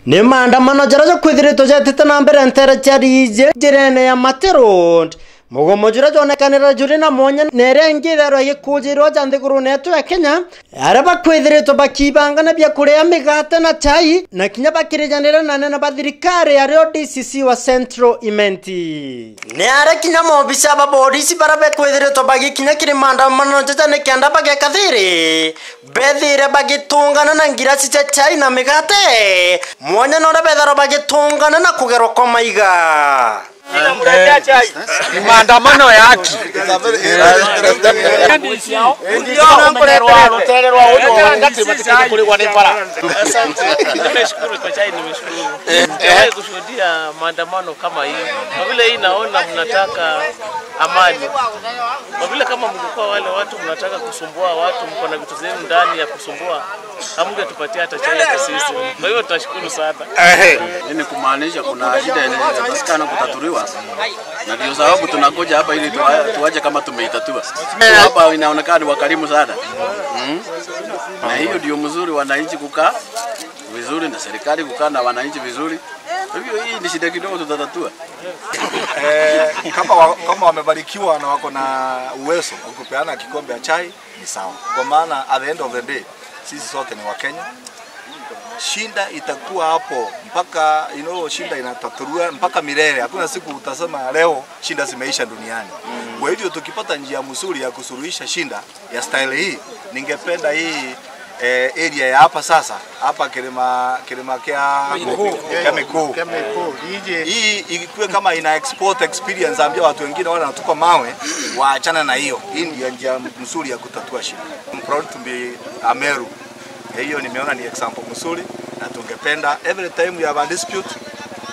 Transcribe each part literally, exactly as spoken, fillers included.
Ni maandamano jaria jakwithiritwe jetite na mbere nteere cia Riiji njirene ya Mati Road. Mugomo juria jwonekanire juri na mwanya na iria ingi itherwa igikujirwa ja nthigurune yetu ya Kenya, aria bakwithiritwe bakibangana bia kuria migate na chai, na kinya bakirijanira na anene ba thirikari ario D C C wa Central Imenti. Ni aria kinya maobisa ba borisi baria bekwithiritwe bagikinya kiri maandamano jaja nikenda bageka thiri, bethire bagitungana na ngirasi cia chai na migate, mwanya na uria bethirwa bagitungana na kugerwa kwa maiga. Maandamano ya haki. Nimeshukuru kwa chai, nimeshukuru. Sijawahi kushuhudia maandamano kama hii. Kwa vile hii naona mnataka amani. Kwa vile kama mngekuwa wale watu mnataka kusumbua watu, mko na vitu zenu ndani ya kusumbua, hamngetupatia hata chai hata sisi. Kwa hivyo tunashukuru sana. Ehe. Hii ni kumaanisha kuna shida yenye inatakikana kutatuliwa. Na ndio sababu tunakuja hapa ili tuwa-, tuache kama tumeitatua. Hapa inaonekana ni wakarimu sana. Mm. Na hiyo ndio mzuri wananchi kukaa vizuri na serikali kukaa na wananchi vizuri. Kwa hivyo hii ni shida kidogo tutatatua. Eh, kama wa-, kama wamebarikiwa na wako na uwezo wa kupeana kikombe ya chai, ni sawa. Kwa maana at the end of the day, sisi sote ni Wakenya. Shida itakuwa hapo mpaka, you know, shida inatatuliwa mpaka milele. Hakuna siku utasema leo shida zimeisha duniani. Kwa hivyo tukipata njia mzuri ya kusuluhisha shida ya style hii, ningependa hii, eh, area ya hapa sasa, hapa kilima, kilima kia Mikuu. Kia Mikuu. Kia Mikuu, D J. Hii ikuwe kama ina export experience, ambia watu wengine wale wanatupa mawe, waachane na hiyo. Hii ndio njia mzuri ya kutatua shida. I'm proud to be a Meru. Hiyo nimeona ni example mzuri, na tungependa every time we have a dispute,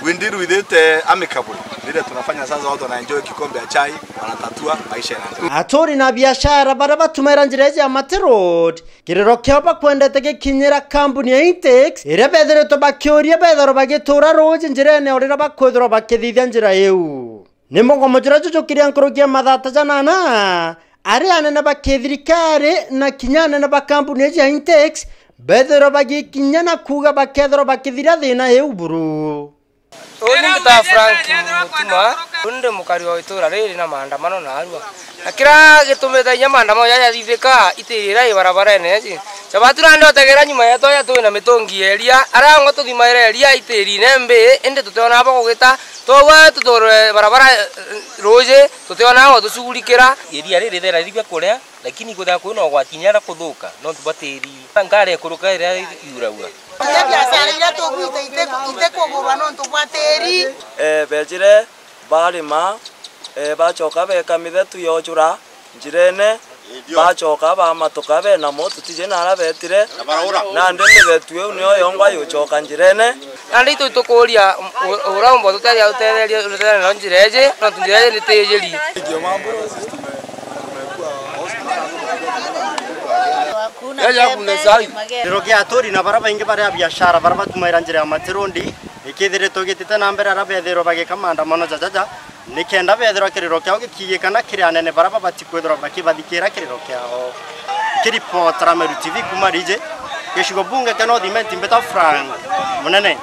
we deal with it, eh, amicably. Vile tunafanya sasa, watu wanaenjoy kikombe ya chai, wanatatua, maisha yanaendelea. Aturi na biashara baria batumaira njira iji ya Mati Road, kiriro kiao bakwendete gikinyira kambuni ya Intex, iria bethiritwe bakiuria bethirwe bagitura ruuji njirene o riria bakwithirwa bakithithia njira iu. Ni mugomo juria jujukiria nkuruki ya mathaa ta janana, aria anene ba kithirikari na kinya anene ba kambuni iji ya Intex bethirwe bagikinya na kuuga bakethirwa bakithiria thiina iu buru. Uni mbita Frank Mutuma, uni ndi mukari wa itura riri na maandamano narua. Na kiria gitumite inya maandamano jaja jathithika, itiri iria i barabarene iji. Chabatu nandi otegera nyuma yetu aja twi na mitungi ya iria, aria angwa tuthimaire iria itirine mbi, indi tutiona abo kugita, twauga tuturwe barabara, eh, ruuji, tutiona angwa tucugurikira. Iria riri rithera riri bia kuria, lakini kuthira kwina ugwati inya ria kuthuka, nontu bwa tiri. Nkare ikuruka iria iuragua. Iria biashara iria tugwite ite-, itikugurwa nontu bwa tiri. Eh, bejire barima, eh, bacoka beeka mithetu yojura njirene, bacoka bamatuka bena mo tutiji nara betire, nandi mithetu iu niyo yongwa yucoka njirene. Nandi itu tukuria u-, uria umba tutetheria, utetheria, utetheria na njira iji, nontu njira iji ni tijiri. Hakuna. Hakuna. Kiriro kia aturi na baria baingi baria biashara baria batumaira njira ya Mati Road ikithiritwe gitite na mbere, aria bethirwe bagika maandamano jajaja, nikenda bethirwa kiriro kiao gikiigikana kiri anene baria babati kwithirwa bakibathikira kiriro kiao. Kiripotera Meru T V kuma Riiji, gicigo bunge kia North Imenti, mbita Frank Munene.